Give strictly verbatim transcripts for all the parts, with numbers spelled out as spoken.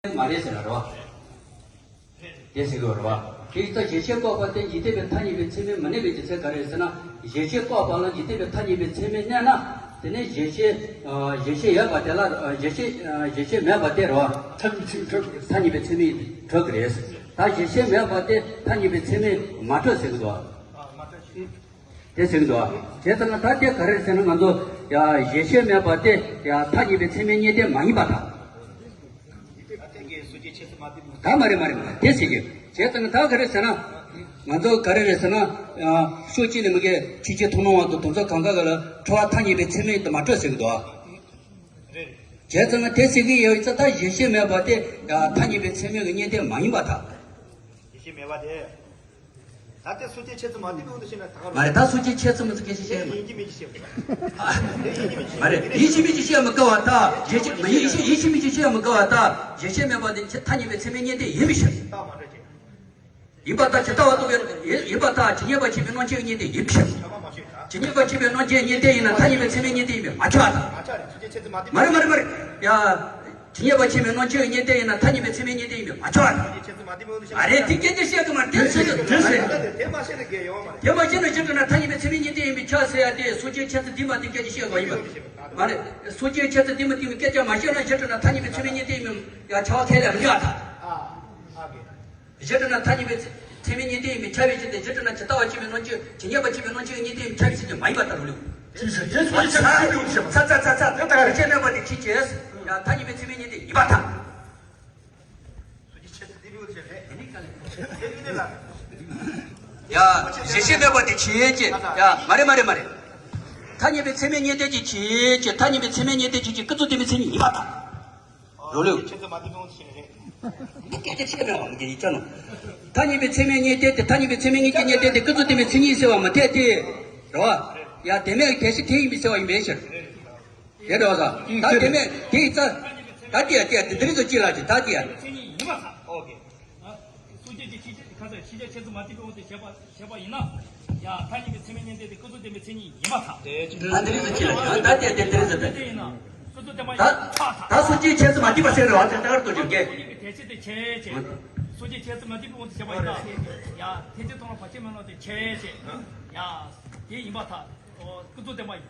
མ་རེད་ཟེར་ན་རེད་བ། དེ་ཟེར་གི་རེད་བ། དེ་ཡིན་ཙང་གཞལ་བྱས་བཀག་པ་སྟེ་འཇིག་རྟེན་པའི་མཐའ་གཉིས་པའི་ཚད་མས་མི་གནས་པའི་རྒྱུ་མཚན་ག་རེ་རེད་ཟེར་ན། གཞལ་བྱས་བཀག་པ་ལ་འཇིག་རྟེན་པའི་མཐའ་གཉིས་པའི་ཚད་མས་གནས་ན། དེ་ནས་གཞལ་བྱས་ཨ་གཞལ་བྱས་ཡོད་པ་དེ་ལ་ཨ་གཞལ་བྱས་ཨ་གཞལ་བྱས་མེད་པ་དེ་རེད་བ། མཐའ་གཉིས་པའི་ཚད་མས་གྲོལ་གི་རེད། མཐའ་གཉིས་པའི་ཚད་མས་གྲོལ་གི་རེད། ད་གཞལ་བྱས་མེད་པ་དེ་མཐའ་གཉིས་པའི་ཚད་མས་མ་གྲོལ་ཟེར་གི་འདུག་བ། དེ་ཟེར་གི་འདུག་བ། བྱས་ཙང་ད་དེ་ག་རེ་རེད་ཟེར་ན། ང་ཚོ་ཡ་གཞལ་བྱས་མེད་པ་དེ་ཡ་མཐའ་གཉིས་པའི་ཚད་མས་རྙེད་དེ་མ་ཡིན་པར་ཐལ། ད་མ་རེད་མ་རེད་མ་རེད། དེ་ཟེར་གི། བྱས་ཙང་ད་ག་རེ་ཟེར་ན། ང་ཚོ་ག་རེ་རེད་ཟེར་ན། ཕྱོགས་གཅིག་ནས་མི་དགེ་ཆོས་ཅན་མཐོང་སྣང་བ་དང་དོན་རྫོགས་གང་ག་ག་ལ་གྲོལ་བ་མཐའ་གཉིས་པའི་ཚད་མས་དེ་མ་གྲོལ་ཟེར་གི་འདུག་བ། བྱས་ཙང་དེ་ཟེར་གི་ཡོད་ཙང་ད་གཞལ་བྱས་མེད་པ་དེ་ཡ་མཐའ་གཉིས་པའི་ཚད་མས་གི་རྙེད་དེ་མ་ཡིན་པར་ཐལ། གཞལ་བྱས་མེད་པ་དེ། ད་ལྟའི་སོ་སྐྱེའི་འཆད་ཚུལ་མ་བསྡུས་པའི་དབང་དུ་བྱས་ན་ད་ག་རེད། མ་རེད། ད་སོ་སྐྱེའི་འཆད་ཚུལ་མ་བསྡུས་སྐད་ཆ་བཤད་ཡིན་གྱི་མིན་གྱི་བཤད་མ་རེད། ཡིན་གྱི་མིན་གྱི་བཤད་མི་དགའ་བ་ད་གཞལ་བྱ་མ་ཡིན། ཡིན་གྱི་མིན་གྱི་བཤད་མི་དགའ་བ་ད་གཞལ་བྱ་མེད་པ་དེ་མཐའ་གཉིས་པའི་ཚད་མས་རྙེད་དེ་ཡིན་མི་ཤེས། ཡིན་པ་ད་ཇི་ལྟ་བ་རྟོགས་པའི་ཡིན་པ་ད་ཇི་སྙེད་པ་ཕྱིན་པའི་སྣང་ཆའི་རྙེད་དེ་ཡིན་མི་ཤེས། ཇི་སྙེད་པ་ཕྱིན་པའི་སྣང་ཆའི་རྙེད་དེ་ཡིན་ན་མཐའ་གཉིས་པའི་ཚད་མས་རྙེད་དེ་ཡིན་པས་མ་ཁྱབ་པ་དང་། མ་རེད་མ་རེད་མ་རེད། ཡ། ཇི་སྙེད་པ་ཕྱིན་པའི་སྣང་ཆའི་རྙེད་དེ་ཡིན་ན་མཐའ་གཉིས་པའི་ཚད་མས་རྙེད་དེ་ཡིན་པས་མ་ཁྱབ་པ་དང་། མ་རེད། དེ་སྐད་ཆ་བཤད་གི་མ་རེད། དེ་བཤད་གི་མ་རེད། དེ་མ་བཤད་ན་གཞི་གྲུབ་ན་མཐའ་གཉིས་པའི་ཚད་མས་རྙེད་དེ་ཡིན་པས་ཁྱབ་ཟེར་ཡ་དེ་སོ་སྐྱེའི་འཆད་ཚུལ་འདི་མ་བསྡུས་སྐད་ཆ་བཤད་དགོས་ཡིན་པ། མ་རེད། སོ་སྐྱེའི་འཆད་ཚུལ་འདི་མ་བསྡུས་སྐད་ཆ་མ་བཤད་ན་གཞི་གྲུབ་ན་མཐའ་གཉིས་པའི་ཚད་མས་རྙེད་དེ་ཡིན་པས་ཡ་ཁྱབ་པ་ཁས་ལེན་མི་འཇོག་ད། གཞི་གྲུབ་ན་མཐའ་གཉིས་པའི་ཚད་མས་རྙེད་དེ་ཡིན་པས་ཁྱབ་པའི་ཕྱིར་ཏེ། གཞི་གྲུབ་ན་ཇི་ལྟ་བ་ཕྱིན་པའི་སྣང་ཆ་ཇི་སྙེད་པ་ཕྱིན་པའི་སྣང་ཆའི་རྙེད་དེ་ཡིན་པས་ཁྱབ་པའི་ཕྱིར་ཏེ་མ་ཡིན་པར་ཐལ་ལོ། ཇི་སྲིད་དེ་སོ་སྐྱེ་ཆ་ཚ་ཚ་ཚ་ཚ་དེ་ལྟར་རིགས་ཆད་མེད་པ་དེ་ཕྱིན་ཆད། ཡང་མཐའ་གཉིས་པའི་ཚད་མས་རྙེད་དེ་ཡིན་པར་ཐལ། ཡ། གཞལ་བྱ་མེད་པ་དེ་ཕྱིན་ཆད། ཡ། མ་རེད་མ་རེད་མ་རེད། མཐའ་གཉིས་པའི་ཚད་མས་རྙེད་དེ་ཅིག་ཕྱིན་ཆད། མཐའ་གཉིས་པའི་ཚད་མས་རྙེད་དེ་ཅིག་ཅིག་ཀུན་རྫོབ་བདེན་པའི་མཚན་ཉིད་ཡིན་པར་ཐལ། རོ་ལེའུ། འདི་སྐད་ཆ་བཤད་མེད་པ་མི་དགེ་ཡིག་ཆ་ནོ། མཐའ་གཉིས་པའི་ཚད་མས་རྙེད་དེ་དེ་མཐའ་གཉིས་པའི་ཚད་མས་རྙེད་ཀྱི་རྙེད་དེ་དེ་ཀུན་རྫོབ་བདེན་པའི་མཚན་ཉིད་ཟེར་བ་མི་འཐད་དེ། རེད་བ། ཡ་དེ་མེད་དེ་ཞིག་དེ་ཡིན་པའི་ཟེར་བ་ཡིན་པའི་ཕྱིར། དེ་རེད་བ་ས། ད་དེ་མེད་དེ་ཡིན་ཙང་། ད་དེ་ཡ་དེ་ཡ་དེ་དེ་རིང་ཚོ་ཅི་ལ་ཅི་ད་དེ་ཡ། སོ་སྐྱེ་གི་ཕྱིར་ཁ་ཚ་ཕྱིར་ཆ་ཆེད་ཚུལ་མ་བསྡུས་པའི་དབང་དུ་བྱས་པ་བྱས་པ་ཡིན་ན། ཡང་མཐའ་གཉིས་ཀྱི་ཚད་མས་རྙེད་དེ་དེ་ཀུན་རྫོབ་བདེན་པའི་མཚན་ཉིད་ཡིན་པར་ཐལ། ད་འདི་རིང་དུ་ཅི་ལ་ཡང་ད་ལྟའི་དེ་འདི་རིང་དུ་དེ་ཡིན་ན་ཀུན་རྫོབ་བདེན་པ་ཡིན་པར་ཐལ། ད་སོ་སྐྱེའི་ཆེད་ཚུལ་མ་བསྡུས་པ་ཟེར་རེད་བ་དེ་ལྟར་དུ་བྱུང་གི། སོ་སྐྱེ་གི་དེ་ཕྱིར་དེ་ཆེད་ཅེས། སོ་སྐྱེའི་ཆེད་ཚུལ་མ་བསྡུས་པའི་དབང་དུ་བྱས་པ་ཡིན་ན། ཡང་དེ་ཚེ་ཐོག་ལ་བར་ཆད་མེད་ལོ་དེ་ཆེད་ཅེས། ཡང་དེ་ཡིན་པར་ཐལ། ཀུན་རྫོབ་བདེན་པ་ཡིན་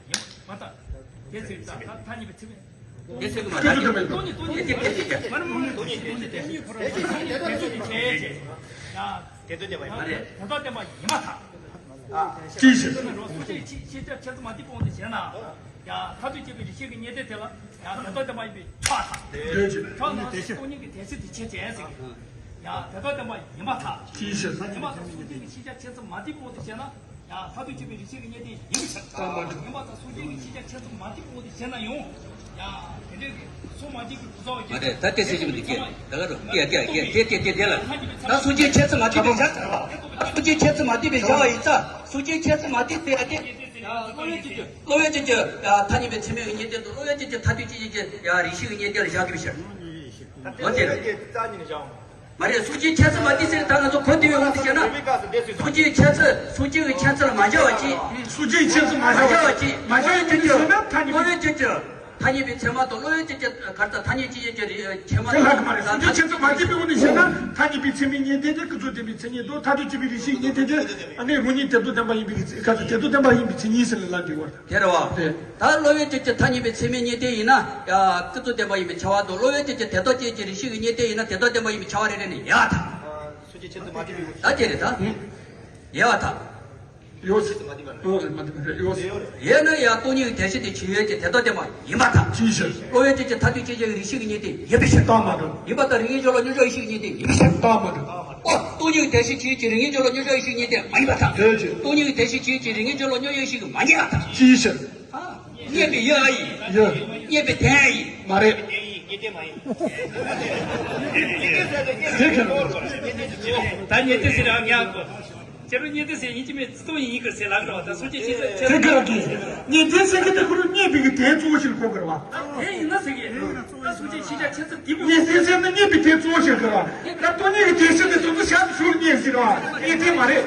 པར་ཐལ། དེ་ཚེ་ད་མཐའ་གཉིས་པའི་ཚད་མས། དེ་ཚེ་ཀུན་རྫོབ་བདེན་པ་ཡིན། སྟོང་ཉིད་སྟོང་ཉིད་དེ་དེ་དེ་དེ་མ་རེད་མ་རེད། སྟོང་ཉིད་སྟོང་ཉིད་དེ་སྟོང་ཉིད་ཁོ་རང་དེ་ཚོ་དེ་ཆེ་ཆེ། ཡ། དེ་ཚོ་བདེན་པ་ཡིན་མ་རེད། དེ་ཚོ་བདེན་པ་ཡིན་པར་ཐལ། ཅི་ཞིག་སོ་སོ་ནི་རོ་སོ་སྐྱེ་ཆེ་ཆེ་ཆེ་ཚུལ་མ་བསྡུས་པའི་དབང་དུ་བྱས་ན། ཡ་མཐར་ཐུག་སྐྱེས་པའི་རིགས་ཤེས་ཀྱི་རྙེད་དེ་དེ་ལ་ཡ་དེ་ཚོ་བདེན་པ་ཡིན་པས་ཁྱབ་པར་ཐལ། ཁྱོད་ནང་བཞིན་སྟོང་ཉིད་ཀྱི་དེ་ཚེ་དེ་ཆེ་ཆེ་ཟེར་གི། ཡ་དེ་ཚོ་བདེན་པ་ཡིན་པར་ཐལ། ཅི་ཞིག་ཡིན་པར་ཐལ། སོ་སྐྱེ་གི་ཤེས་བྱ་ཆེ་ཚུལ་མ་བསྡུས་པའི་དབང་དུ་བྱས་ན། ཡང་མཐར་ཐུག་སྐྱེས་པའི་རིགས་ཤེས་ཀྱི་རྙེད་དེ་ཡིན་པའི་ཕྱིར། ཡིན་པར་ཐལ། སོ་སྐྱེ་གི་ཤེས་བྱ་ཆེ་ཚུལ་མ་བསྡུས་པའི་དབང་དུ་བྱས་ན་ཡང་། ཡང་དེ་འདྲའི་གི་སོ་མ་བསྡུས་ཀྱི་གོ་ས་བ་མ་རེད། ད་དེ་ཟེར་གྱི་མི་འདུག་གས། ད་ག་རུ་ཀྱེ་ཀྱེ་ཀྱེ་དེ་དེ་དེ་དེ་ལ། ད་སོ་སྐྱེའི་ཆེད་ཚུལ་མ་བསྡུས་པའི་ཕྱིར། ད་སོ་སྐྱེའི་ཆེད་ཚུལ་མ་བསྡུས་པའི་བྱ་བ་ཡིན་ཙང་སོ་སྐྱེའི་ཆེད་ཚུལ་མ་བསྡུས་ཟེར་ཡ་དེ། ཡང་བློ་ཡོད་ཅན་གྱི་བློ་ཡོད་ཅན་གྱི་ཡང་ཐ་སྙད་པའི་ཚད་མའི་རྙེད་དོན་དང་བློ་ཡོད་ཅན་གྱི་མཐར་ཐུག་སྐྱེ་མཆེད་ཀྱི་ཡང་རིགས་ཤེས་ཀྱི་རྙེད་དོན་ལ་བཞག་དགོས་པའི་ཕྱིར། འོ་དེ་རེད། མ་རེད། སོ་སྐྱེའི་ཆེད་ཚུལ་མ་བསྡུས་ཟེར་ད་ང་ཚོ་གོ་བདེ་བའི་དབང་དུ་བྱས་ན། སོ་སྐྱེའི་ཆེད་ཚུལ་སོ་སྐྱེ་གི་ཆེད་ཚུལ་ལ་མ་བྱ་བ་ཅིག་སོ་སྐྱེའི་ཆེད་ཚུལ་མ་བྱ་བ་ཅིག་མ་བྱ་བ་ཅིག་བློ་ཡོད་ཅན་གྱི་ཐ་སྙད་པའི་ཚད་མ་དང་བློ་ཡོད་ཅན་གྱི་གར་ལྟ་ཐ་སྙད་ཅིག་ཡོད་ཀྱི་ཚད་མ་དེ་ལྷག་གི་མ་རེད། སོ་སྐྱེའི་ཆེད་ཚུལ་མ་བསྡུས་པའི་དབང་དུ་བྱས་ན་ཐ་སྙད་པའི་ཚད་མའི་རྙེད་དོན་དེ་ཀུན་རྫོབ་བདེན་པའི་མཚན་ཉིད་དང་མཐར་ཐུག་སྐྱེས་པའི་རིགས་ཤེས་རྙེད་དོན་དེ་ཨ་ནི་རང་ཉིད་དེ་ལྟར་བདེན་པ་ཡིན་པའི་ག་ཚོད་དེ་ལྟར་བདེན་པ་ཡིན་པའི་མཚན་ཉིད་ཟེར་ལ་ལབ་དགོས་པ་རེད། དེ་རེད་བ། དེ། ད་བློ་ཡོད་ཅན་གྱི་ཐ་སྙད་པའི་ཚད་མའི་རྙེད་དོན་ཡིན་ན་ཡང་ཀུན་རྫོབ་བདེན་པ་ཡིན་པའི་བྱ་བ་དང་བློ་ཡོད་ཅན་གྱི་དེ་ལྟར་སྐྱེས་ཀྱི་རིགས་ཤེས་ཀྱི་རྙེད་དོན་ཡིན་ན་དེ་ལྟར་བདེན་པ་ཡིན་པའི་བྱ་བ་རེ་རེ་ནས་ཡོད་ད། ད་དེ་རེད་ད། ཡོད་ད། ཡོད། ཡོད་ན་ཡང་སྟོང་ཉིད་ཀྱི་དེ་ཕྱིར་དེ་ཕྱིན་ཡོད་ཅན་དེ་ལྟར་བདེན་པ་ཡིན་པར་ཐལ། ཅིའི་ཕྱིར། བློ་ཡོད་ཅན་གྱི་མཐར་ཐུག་སྐྱེ་མཆེད་ཀྱི་རིགས་ཤེས་ཀྱི་རྙེད་དོན་ཡིན་པའི་ཕྱིར། ད་མ་འགྲོ། ཡིན་པར་ཐལ། རིགས་ངེས་འབྱུང་ལ་མྱོང་བྱ་ཡེ་ཤེས་ཀྱི་རྙེད་དོན་ཡིན་པའི་ཕྱིར། ད་མ་འགྲོ། ཨོ། སྟོང་ཉིད་ཀྱི་དེ་ཕྱིར་དེ་ཕྱིན་ཡོད་ཅན་རིགས་ངེས་འབྱུང་ལ་མྱོང་བྱ་ཡེ་ཤེས་ཀྱི་རྙེད་དོན་མ་ཡིན་པར་ཐལ། དེ་ཕྱིར། སྟོང་ཉིད་ཀྱི་དེ་ཕྱིར་དེ་ཕྱིན་ཡོད་ཅན་རིགས་ངེས་འབྱུང་ལ་མྱོང་བྱ་ཡེ་ཤེས་ཀྱི་མ་རྙེད་པར་ཐལ། ཅིའི་ཕྱིར། རྙེད་པའི་ཡུལ་ཨ་ཡིན། ཡུལ། རྙེད་པའི་དོན་ཨ་ཡིན། མ་རེད། དེ་ཁྱོད། ད་རྙེད་དེ་ཟེར་རང་ཉག་གོ། ཁྱེད་རང་རྙེད་དེ་ཟེར་ཡིན་གྱི་མེད་ཚུལ་ཡིན་གི་ཟེར་ལབ་རོགས། ད་སོ་སྐྱེ་ཆེད་ཚུལ་ཆེད་དེ་ཚུལ་ག་གི་རྙེད་དེ་ཟེར་གི་དེ་ཁོ་རང་རྙེད་པའི་གི་དོན་གཙོ་བོ་ཞིག་གོ་དགོས་རེད་བ། ད་དེ་ཡིན་ན་ཟེར་གི། ད་སོ་སྐྱེ་ཆེད་ཆ་ཆེད་ཚུལ་འདི་མོ། རྙེད་དེ་ཟེར་ན་རྙེད་པའི་དོན་གཙོ་བོ་ཞིག་དགོས་རེད་བ། ད་སྟོང་ཉིད་ཀྱི་དོན་ཞིག་དེ་དོན་དུ་བྱ་དུ་ཞུགས་རྙེད་ཟེར་བ་རྙེད་དེ་མ་རེད།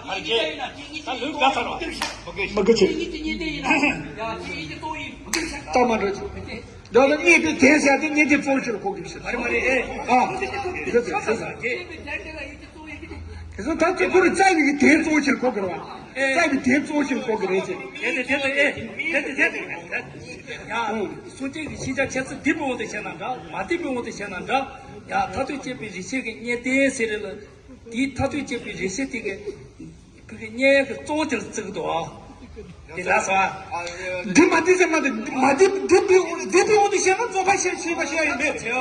ད་ལུས་དགའ་ཚར་བ། མ་གི་ཆེ། ད་མ་འགྲོ་ཆེ། ད་ལྟ་གནས་དེ་དེ་བྱས་ཏེ་གནས་དེ་གཙོ་བོ་ཆེར་གོ་གི་རེད་ཟེར། མ་རེད་མ་རེད་ཨེ། ཨ། དེ་ཚོ་ད་ཚེ་ཁོ་རུ་རྩ་བའི་གི་དེ་གཙོ་བོ་ཆེར་གོ་གི་རེད་བ། རྩ་བའི་དེ་གཙོ་བོ་ཆེར་གོ་གི་རེད་ཟེར། དེ་དེ་དེ་ཨེ། དེ་དེ་དེ་དེ་ཡ། སངས་རྒྱས་ཀྱི་ཤེས་བྱ་འཆད་ཚུལ་འདི་པའི་དབང་དུ་བྱས་ན་འདྲ། མ་འདི་པའི་དབང་དུ་བྱས་ན་འདྲ། ཡ། མཐར་ཐུག་དཔྱད་པའི་རིགས་ཤེས་ཀྱི་རྙེད་དོན་ཟེར་རེད་ལ། དེའི་མཐར་ཐུག་དཔྱད་པའི་རིགས་ཤེས་དེ་གི་ཁོ་གི་རྙེད་ཡག་གི་གཙོ་བོ་དེ་ལ་བརྩི་གི་འདུག་ཨ། དེ་ལ་ཟ། འདི་མ་འདི་ཟེར་མ་འདི་མ་འདི་འདི་འདི་འདི་འདི་འོང་དུ་བཤད་ན་རྩོམ་པ་ཤེས་ཤེས་པ་ཤེས་ཡ་ཡིན་པས། བྱེ་བ་བྱེ།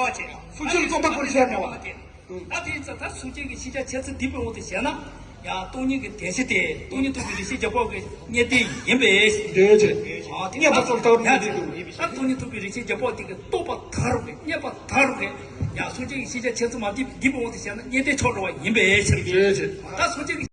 སུ་ཁྱོད་རྩོམ་པ་ཁོར་བཤད་མེད་བ། ད་དེ་ཙམ་ད་སངས་རྒྱས་ཀྱི་ཤེས་བྱ་འཆད་ཚུལ་འདི་པའི་དབང་དུ་བྱས་ན། ཡང་སྟོང་ཉིད་ཀྱི་དོན་སྤྱི་དེ་སྟོང་ཉིད་རྟོགས་པའི་རིགས་ཤེས་རྒྱལ་པོ་གི་རྙེད་དོན་ཡིན་པས། འདོད་ཆེ། ཨ་དེ་རྙེད་པ་ཙམ་ལྟ་བུ་ཡང་དེ་ད་སྟོང་ཉིད་རྟོགས་པའི་རིགས་ཤེས་རྒྱལ་པོ་དེ་གི་རྟོགས་པ་ཐལ་རུ་གི་རྙེད་པ་ཐལ་རུ་གི། ཡང་སངས་རྒྱས་ཀྱི་ཤེས་བྱ་འཆད་ཚུལ་མ་འདི་འདི་པའི་དབང་དུ་བྱས་ན་རྙེད་དོན་ཆོག་འགྲོ་བ་ཡིན་པས་ཕྱིར། འདོད་ཆེ། ད་སངས་རྒྱས་ཀྱི།